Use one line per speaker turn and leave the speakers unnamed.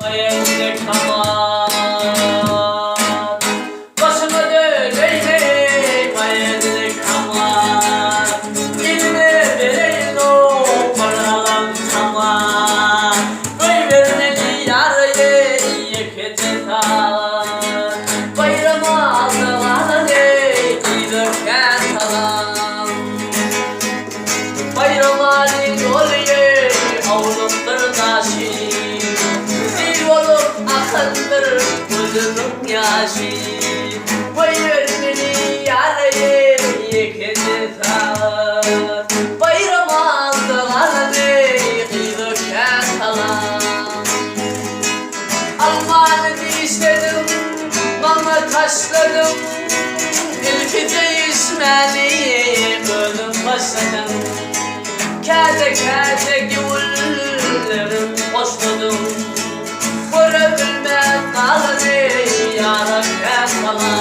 Baýendik aman, Başyma döneýin eý, Baýendik aman, Ilime bereýin o bir alan saman, Goýbermeli ýary eý, ýekeje sagat, Baýram aldy galan eý, gyza kän salam. Baýramaly ýoly awlukdyr daşy, Sil bolup akandyr gözümiň ýaşy. Goýber meni ýaraýy ýekeje sagat, Baýramalyda galany gyza kän salam. Almany dişledim, maňa taşladyň, Ilki söýüşmäni özüň başladyň. Käte-käte gewünlerim hoşladyň, Göre bilmän galany ýara kän salam.